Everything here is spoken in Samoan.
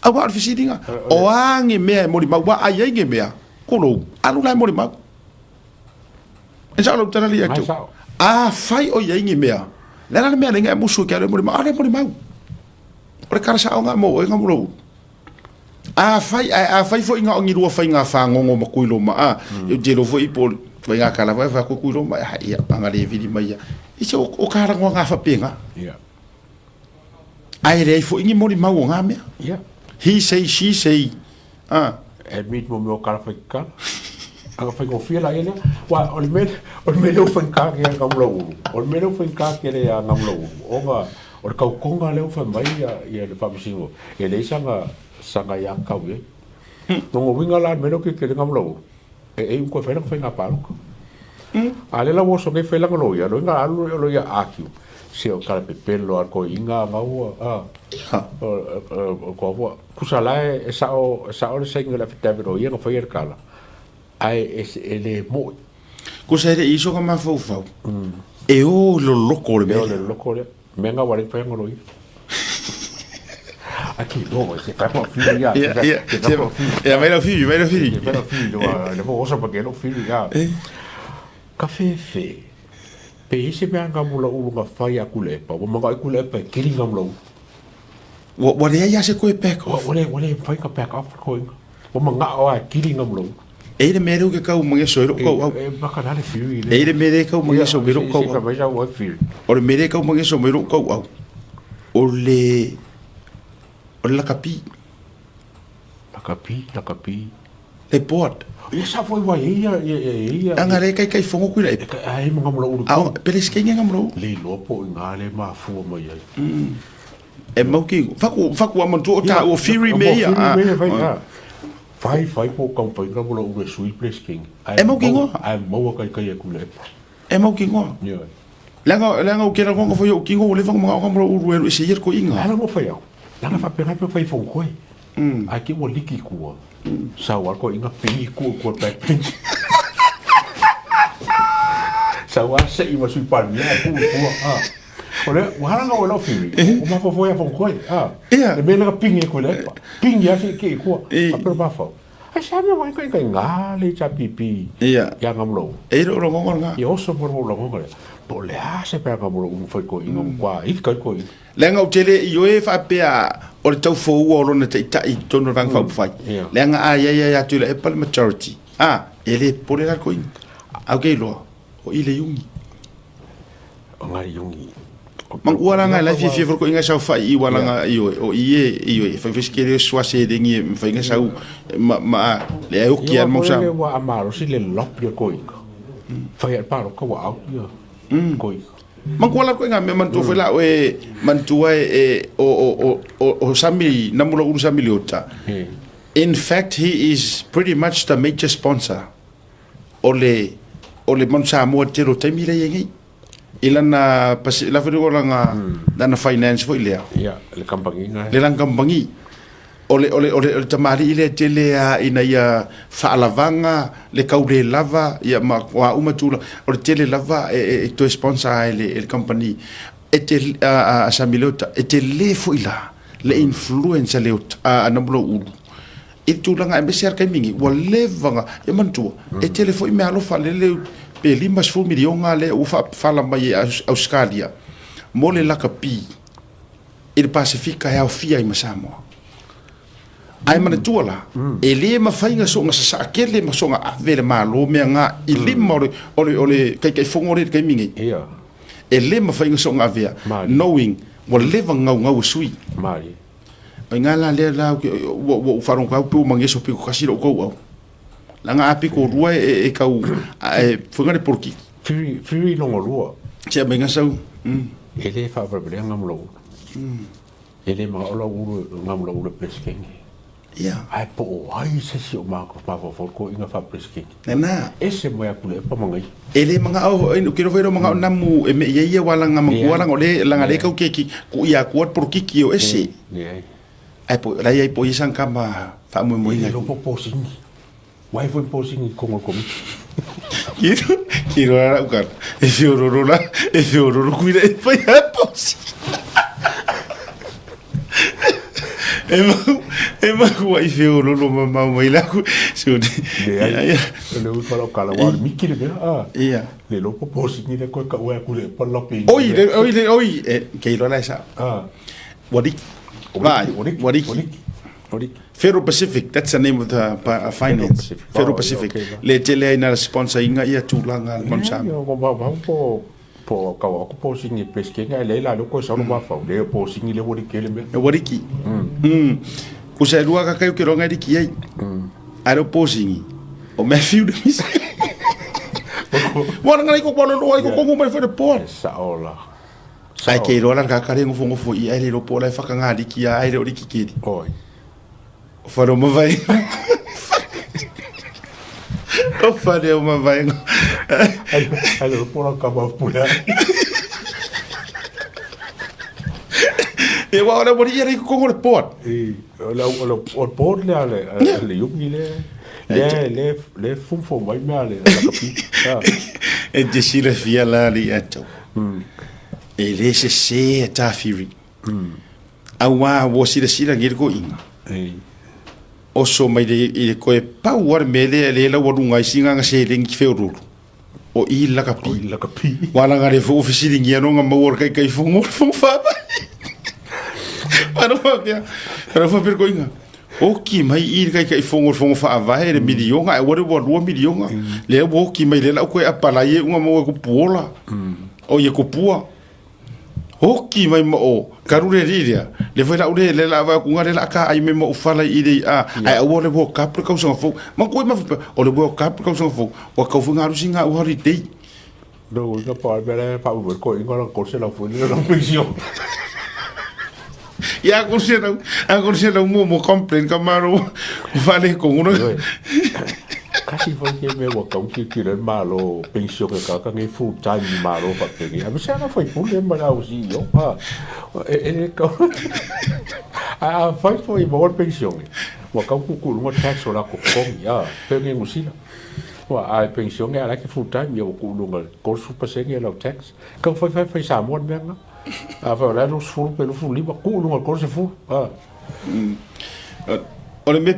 Auā o le fesiliga, o a ge mea e molimau, ua ai ai ge mea, kolou, alu la e molimau. E sao lau tala le ia te au. Afai o i ai ge mea, le a la le mea le e musu e ke alu e molimau, alu e molimau. O le kala sao nga mo oe nga mo lou. Afai, ae afai foi nga o ni lua faiga fagogo ma Kuiloma, a, e te iloa foi po o le faiga kala foi fai atu Kuiloma, a ia, aga le vili mai ia. I se o, o ka lagoa nga faapena. Ia. Ae leai foi ni molimau o nga mea. Ia. He say, she say, a. Admit mo mea o kala fai kala. Aga faigofie la ia lea. Wa, o le mea, o le mea lea ua faigata ke a Ngamula Ulu. O le mea lea ua faigata tele ia Ngamula Ulu, ona o le tautoga lea ua fai mai ia, ia le Faamasinoga, e leai sana, sana ia tatau i ai. Lona uiga la, o le mea lea ua tilotilo ai Ngamula Ulu, e, e iu toe fai lana faiga palota. A lea la ua oso nei fai lana loia, loia alu le loia argue, se o tala pepelo a le toeaina gaua, a, o, o, tusa la e sao, e sao le saini o le affidavit o ia na faia le tala, ae e, e le mo'i. Kusa e le i soka mafaufau, e o i loloko o le mea. E o le loloko lea. Mea nga wale whai ngaro ia. A ki no, se kai pa whiri ia. Ia, ia. Se kai pa whiri. Ia, mai lau whiri, mai lau whiri. Se kai pa whiri, le le mo osa pa ke lo whiri ia. Ka whewhe. Pe i se mea nga mula ulu nga whai aku le epa. Wa manga aku le epa e kiri nga mula ulu. Wa, wa lea ia se koe back off. Wa, wa le, wa le whai ka back off ko inga. Wa manga o a kiri nga mula ulu. E i le mea leo ke kau mangeso e lou kau au. E maka la le whiri le. E i le mea lea kau mangeso me lou kau au. mai sau ai whiri. O le mea lea kau mangeso me lou kau au. O le o le lakapi. Lakapi, lakapi. Le board. Ia sa foi wai ia ia ia ia. Anga le kai kai fongo kui la e. Ai mo ngamula ulu. Ao pele ske nge ngamula ulu. Le loa po i ngā le mafua mai ai. E mau ki faku faku amantua o ta o whiri me ia. Whiri me ia fai. Fai fai po kau pai ka mula ure sui place king. E mau ki ngoa. Ai maua kai kai aku le. E mau ki ngoa. Yeah. Leaga leaga o kera konga foi o ki ngoa le fanga mga mula uru e se ia ko inga. Ala mo fai au. Langa fa pera pe fai fong koe. Ai ki ua liki kua. Sa wa ko inga pingi kua kua back bench. Sa wa se i ma sui palmia ku kua. Ah. O le, ua hala ngau e lau whiri, o mafau foi a whakoi, a. Ia. Le mea langa pingi e koe le epa. Pingi a ki ki kua. A pero mafau. Ai sa mea wai kai kai ngā le HRPP. Ia. Ia ngā mula u. E iro ro ngongo ngā. Ia oso mo ro ngongo le. Po le a se pea ngā mula u whai koe inga kwa i kai koe. Leaga ou te le i oe faapea o le taufoua o lona taitai i totonu o le Vaega Faaupufai. Leaga a i ai ai atu i la epa le majority, a, e le popole la le koina. Au ke iloa, o i le iugi. O ngā iugi. Mang ua langa e lai fiafia foi koinga sau fai i walanga i oe, o i e i oe, fai fai sikere sua se rengi e fai nga sau ma ma le ai oki an mau sa. Ia wa amaro si le lop ia koinga. Fai al paro ka wa au ia koinga. Mang ua la koinga me mantua foi la oe mantua e o o o o o Sami Namula Ulu Sami Leota. In fact he is pretty much the major sponsor. O le, o le Manu Samoa tele o taimi lea i ai nei. I lana, pasi, la foi o lana, lana finance foi lea. Ia, le kampangi nga. Le lana kampangi. O le, o le, o le, o le tamalii lea tele a ina ia faalavaga, le kau le lava, ia ma wa uma tula, o le tele lava e, e, e toe sponsor ai le, e le company. E te, a, a, a Sami Leota, e tele foi la, le influence a Leota, a, a Namulou Ulu. I le tulaga aemaise lava le taimi lenei, ua leva ona, ia manatua, e tele foi meaalofa lele pe 50 miliona lea ua faapafala mai e Ausetalia mo le lakapi i le Pasefika e aofia ai ma Samoa. Ae manatua la, e le mafai ona soona sasaa tele ma soona ave le Malo mea na i lima o le, o le Taitaifono lea i le taimi lenei. E le mafai ona soona avea, knowing ua leva ona naunau e sui. Ai ngā la lea la ua ua wharongo kau pe o mangeso pe kasi ro kau au. La ngā api ko rua e e kau e whanga le porki. Whiri, whiri longo rua. Tia me ngā sau. E le whaaparaparia ngā mula ulu. E le mga ola ulu ngā mula ulu preskenge. Ia. Ai po o ai se si o mā whawhawhau ko inga wha preskenge. Nana. E se moe aku le epa mangai. E le manga au e ke rofo manga o namu e me ia ia wala nga mangua langa le langa le kau keki ku ia ku at porokiki o ese. Ai po lai ai po ia sang kama fa mo mo inga. E po po singi. Wai foi po singi kongo komi. Kiro kiro ara uka. E fiororo la e fiororo kuira e pai a po singi. E makuaʻi feololo mamao mai la aku suni. Leai, o le uiga o lau tala, aua o le miki le mea, a. Ia. Le iloa po posini le koe kau ai aku le pa lape. Oi, le, oi, le, oi, e, ke iloa la e sao. A. Ua liki. Vai, ua liki. Ua liki. Federal Pacific, that's the name of the finance. Federal Pacific. Oh, okay. Le tele ai na sponsor inga ia tulaga le Manu Samoa. Ia, ua po Po kau aku posini e Pesikene ae leai la lea ua toe sau le mafaufau, leai o posini lea ua liki ai le mea. Ua liki. Kusa e lua kaka ke roanga e liki ai. Ae leo posini. O Matthew le misi. Ua langa ko ko lo ai ko ko mai fo le po. Sao la. Ai ke roa la kaka le ngofo ngofo i ai le lo po la whakanga liki a ai le o liki keri. Oi. O whare o mavaenga. O whare o mavaenga. Ai, ai le pora ka ma pula. E wa ora mori ia ko ko le poa. E o la o la o po le ale le yumi le le le le fum fum mai me ale la kapi. E te silafia la li ato. E le se se tawhiri. Auā ua silasila nei le toeaina, oso mai i le toe pau lava le mea lea lea ua luga ai sina seleni ki feoloolo, o i le lakapi. Ua laga le foi ua fesiligia no na maua le taitaifono o le Fono Faavae. Ana faapea, ana faapea le toeaina, oki mai i le taitaifono o le Fono Faavae le miliona, ae ua le ua $2 miliona. Lea ua oki mai lea la u toe apalai e una maua e kupuola, o ia kupua. Oki mai ma o karu le alii lea, le foi lau le le la va ku ngare la ka ai me mo fala i le a ai aua le World Cup le kausaga fou. Ma koe ma o le World Cup le kausaga fou, ua kau foi ngalu singa u holiday. No inga pa me le pa u ko inga la ko se la fu le la pension. Ia ko se la a ko se la mo mo complain ka maro fale ko ngona. Kasi foi ke me ua kau ki ki le malo pension ke kaka ngai full time ni malo fa penge. A se ana foi pule ma la usi yo. Ha. E e kau. A fai foi mo pension. Ua kau ku ku lunga tax o la ko kongi a penge ngusila. Ua a pension e ala ke full time yo ku lunga ko su pasenge la tax. Kau fai fai fai Samoa le mea nga. A fai o la 20 pe 25 ku lunga ko se fu. Ha. O le mea